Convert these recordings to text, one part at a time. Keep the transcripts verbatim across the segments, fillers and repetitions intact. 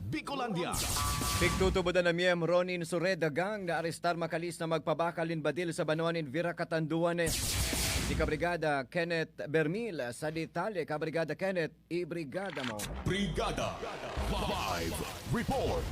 Bicolandia. Pigtutubodan na miyembro nin Sureda Gang na arestar makalis na magpabakal nin badil sa banwa nin Virac, Catanduanes. Si Kabrigada Kenneth Bermil sa detalye. Kabrigada Kenneth, ibrigada mo. Brigada Live Report.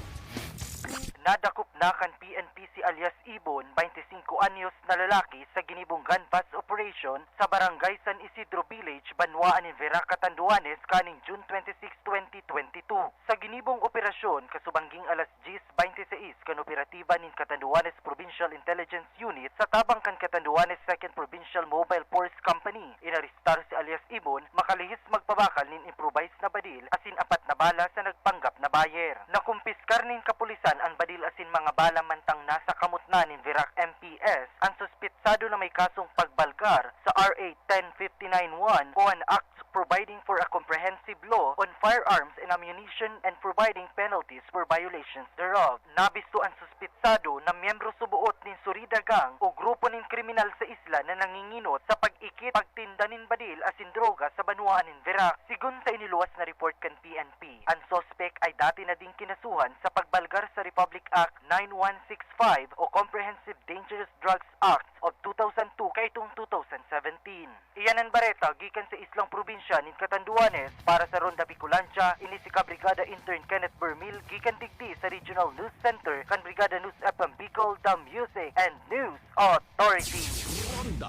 Nadakop na kan P N P si alias Ibon, twenty-cinco anyos na lalaki, sa ginibong gun bust operation sa Barangay San Isidro Village, banwaan nin Virac, Catanduanes, kaning June twenty-six, twenty twenty-two. Sa ginibong operasyon, kasubangging alas diyes bente sais kan operatiba nin Catanduanes Provincial Intelligence Unit sa tabang kan Catanduanes Second Provincial Mobile Force Company, inarestar si alias Ibon makalihis magpabakal nin improvised na badil asin apat na bala sa nagpanggap na buyer. Nakumpiskar nin kapulisan an badil asin mga bala mantang nasa kamot na nin Virac M P S an suspitsado na may kasong pagbalgar sa R A ten fifty-nine one o an Act providing for a comprehensive law on firearms and ammunition and providing penalties for violations thereof. Nabisto an suspitsado na miyembro suboot nin Surida Gang o grupo nin kriminal sa isla na nanginginot sa pag-ikit, pagtinda nin badil asin droga sa banwaan nin Virac. Sigon sa iniluwas na report kan P N P, an suspek ay dati na ding kinasuhan sa pagbalgar sa Republic Act nine one six five o Comprehensive Dangerous Drugs Act of two thousand two kaitong two thousand seventeen. Iyan an bareta gikan sa islang probinsya nin Catanduanes. Para sa Ronda Bicolandia, ini si Kabrigada Intern Kenneth Bermil gikan digdi sa Regional News Center kan Brigada News F M Bicol, The Music and News Authority.